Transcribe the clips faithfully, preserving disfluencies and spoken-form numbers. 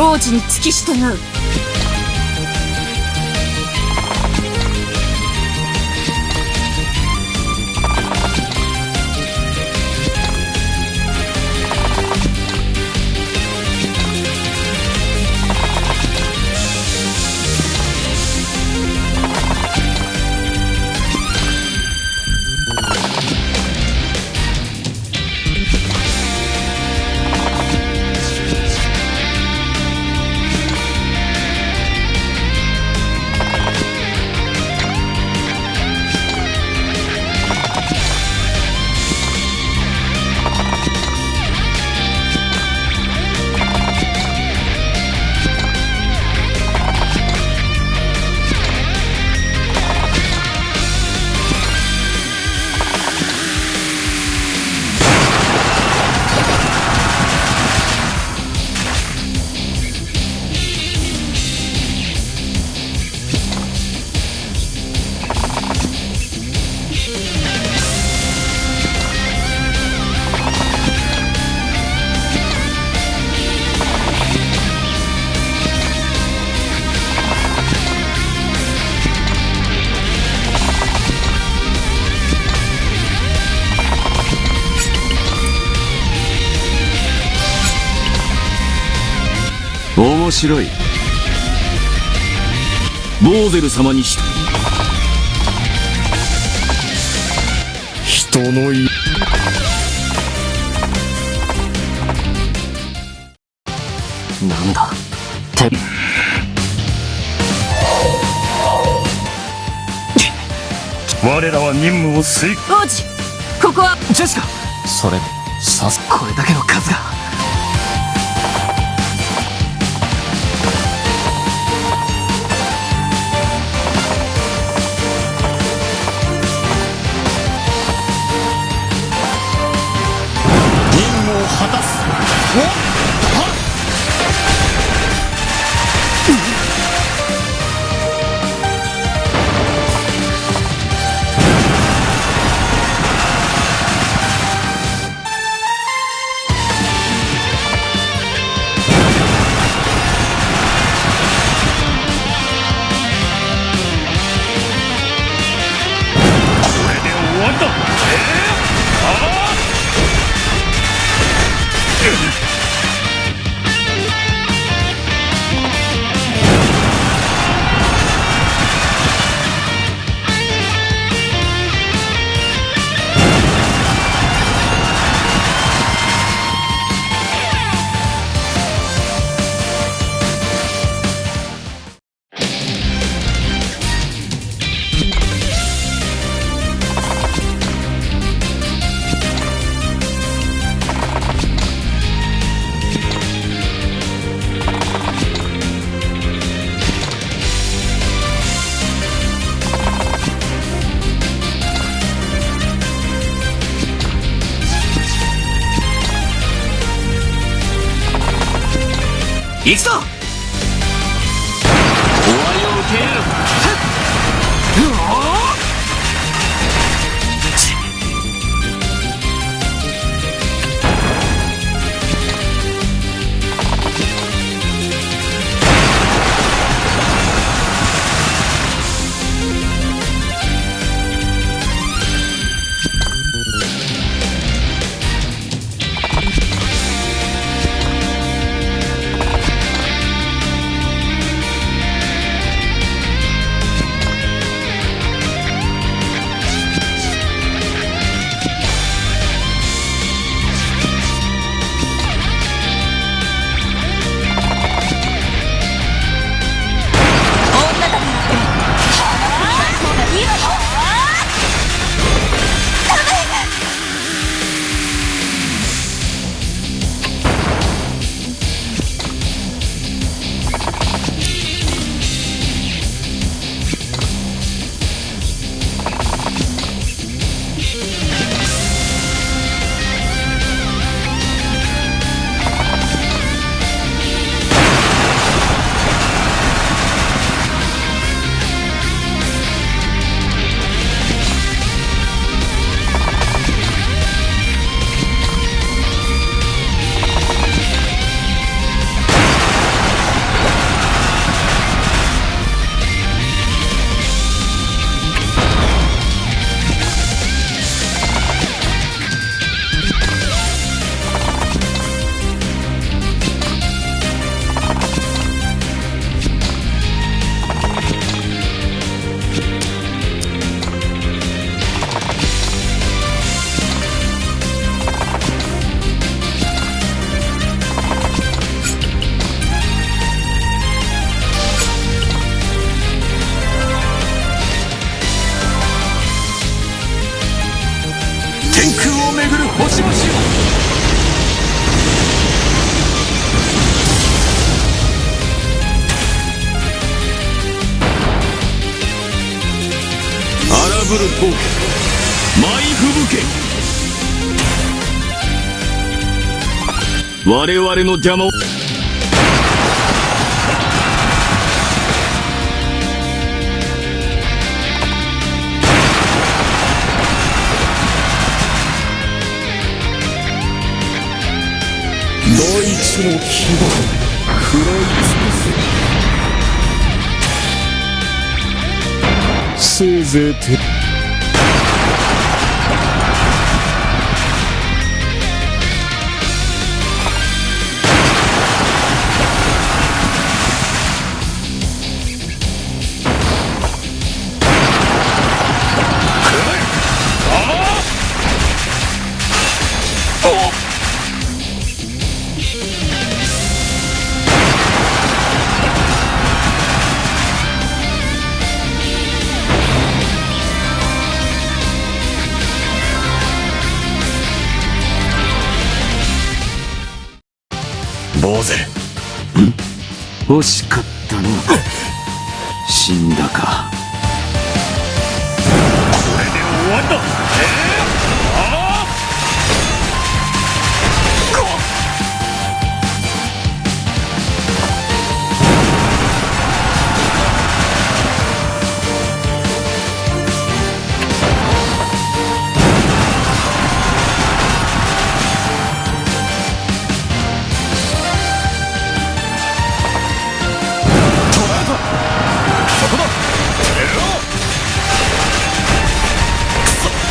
王子に付き従う。面白い。ボーゼル様にし、人のい、なんだ？て、我らは任務を遂、王子、ここは。ジェシカ、それ、さす、これだけの数が。任務を果たす。おっはっ。これで終わりだ。えー、ああ。行くぞ！終わりを受け入れる。空を巡る星々よ。荒ぶる暴君、舞い吹雪け。我々の邪魔を。大地の規模を食らい尽くせ。せいぜいて。坊勢。ん？惜しかったな。死んだか。これで終わりだ。えーあー捕らえた。そこだ。てめえら。くそ。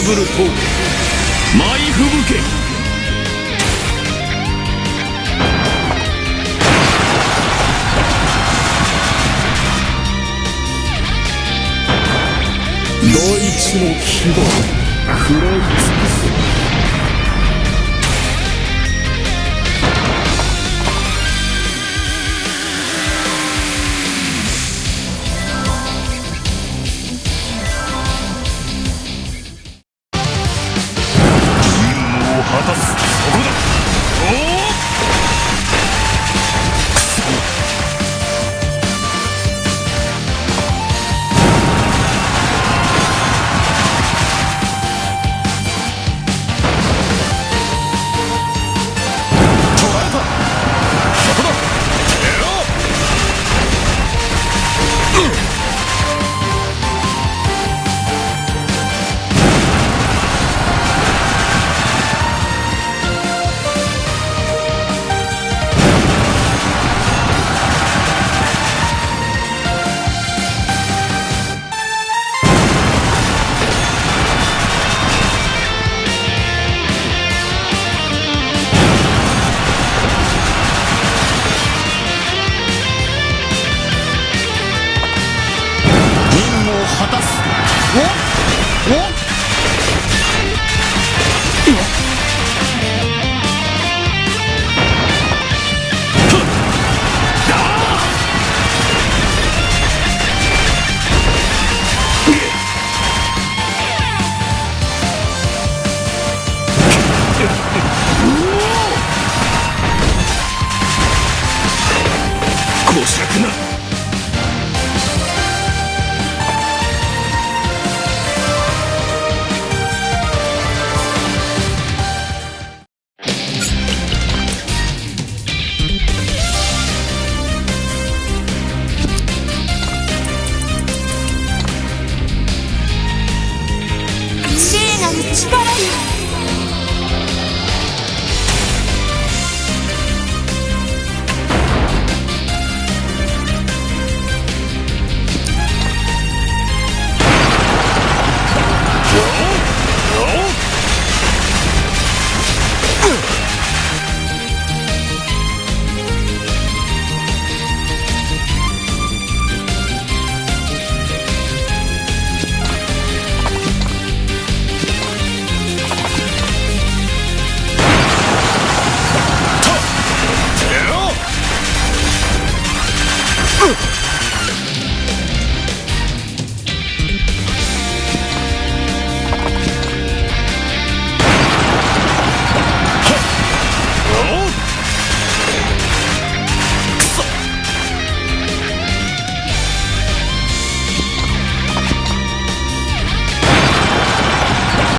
ブルト舞い吹雪け。大地の牙、震